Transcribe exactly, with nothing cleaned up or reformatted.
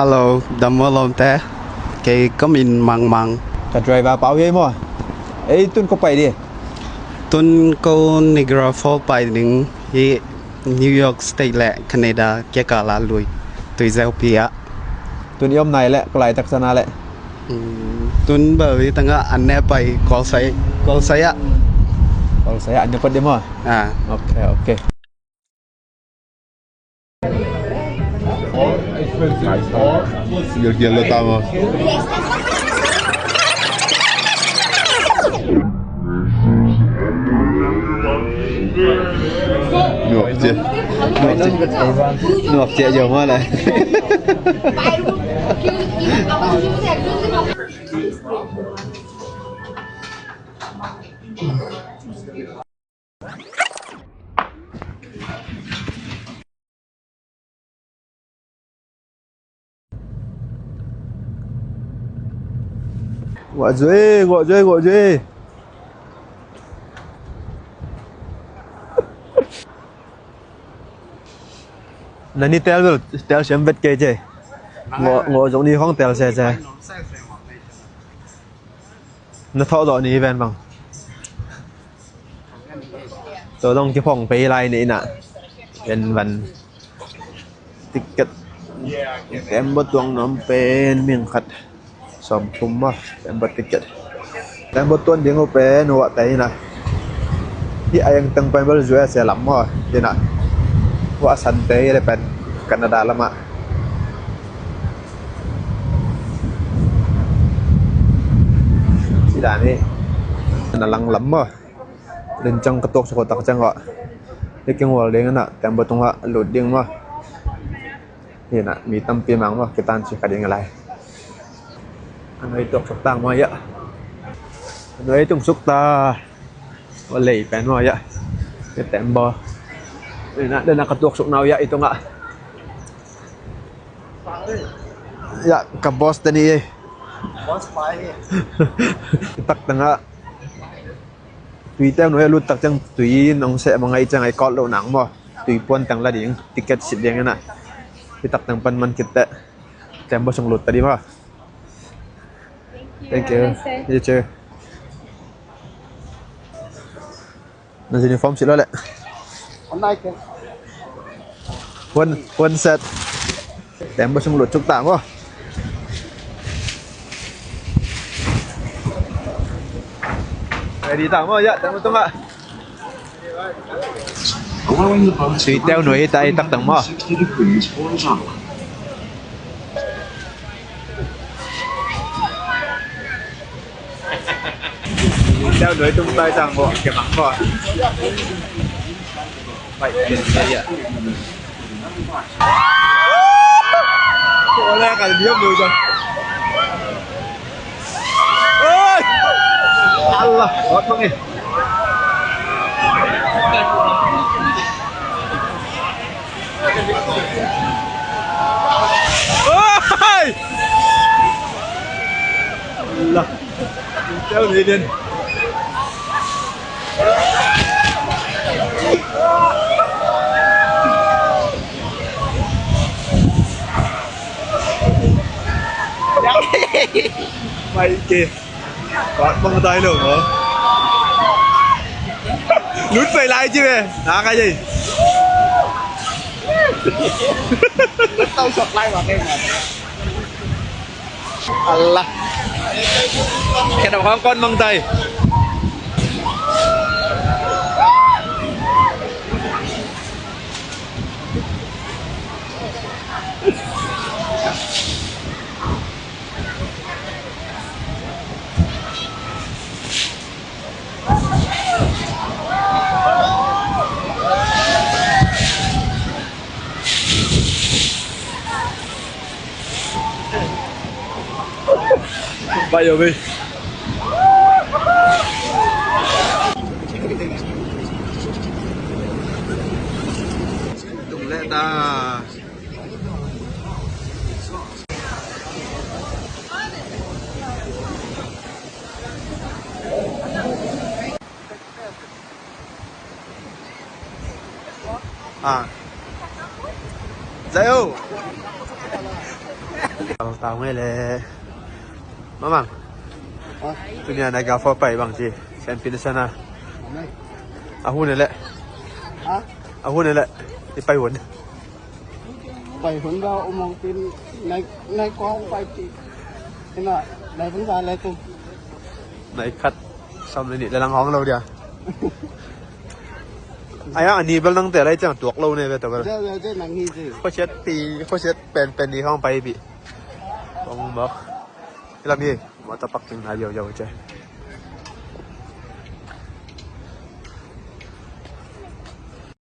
Hello, dam maw lawmte. Kei ka min Mang Mang. Ka driver Pau hi ei maw? Ei, tun ko pai di? Tun ko Niagara Falls pai ding hi, New York State le Canada kiakal a lui, tuizeupi ah. Tun i om nai le, ko laitak sana le. Hmm, tun bel hi tangah an ne pai, Kawlsai, Kawlsai ah. Kawlsai ah an ne pat di maw? Ah. Ok, ok. Gel, gel lo tama. Nuak cia. Nuak cia jo ma la. Guah zui, guah zui, guah zui. Na ni tel bel, tel siam vet kei ce. Ngo, ngo zong ni hong tel se se. Na thawh zawh ni ven bang. Tua dong kiphong pei lai ni inah. Ven van. Ticket. Tembaw tuang nuam pen ming khat sawm thum maw. Tembaw ticket. Tembaw tuan ding uh pen uah tei inah. Hih a eng teng pen bel U S A lam maw. Inah. Uah san tei le pen Canada lamah. Ci dan hi. Na lang lam maw. Len ciang ka tuak suk tak ciang kawh. Hi keng wal ding inah, tembaw tungah lut ding maw. Hi inah, mi tampi mang maw, kitan ci kha ding lai. A nuai tuak suk tang maw, ya. A nuai tung suk ta. Wa lei pen maw, ya. Hi tembaw. Hi inah, den a ka tuak suk nau, ya, i tungah. Ya, ka boss te ni. Boss pai hi. Tak tangah. Tui teu nuai a lut tak ciang tui nong seh mah ngai ciang ai kawt lo nang maw. Tui puan teng la ding, ticket sit ding inah. Hi tak teng pan man khit teh. Tembaw sung lut ta di maw. Thank you. Have a nice day. You too. Na uniform sit lo leh. One, one set. Tembaw sung lut suk ta maw. Ready ta maw, ya, tembaw tungah. Tui teu nuai ta i tak tang maw. Teu nuai tung tai sang maw, ke mang maw. Bai, ya, ya. Oi! Allah, kuat bang eh. Oi! Allah. Teu ni den. Mai ke. Kuat bang tai lo mo. Lut pai lai ci ve. Na ka ye. Lut tau sok lai ma ke ma. Allah. Kena kong kon mang tai. Bai yo bai. Tung leh ta. À. Dạy ô. Tau ngai le. Mamang. Tuni a nai ka fo pai bang ci. Sen pin sana. A hun le. A hun le. I pai hun. Pai hun ba umang pin nai nai kong pai ci. Ina nai pun sa le tu. Nai khat. Sam le ni le lang hong lo dia. Ai a ni bel nang te lai ciang tuak lo ne ve ta bel. Khuasiat pi khuasiat pen pen ni hong pai pi. Kong bok. Lam hi. Mata pak ting na yo yo ce.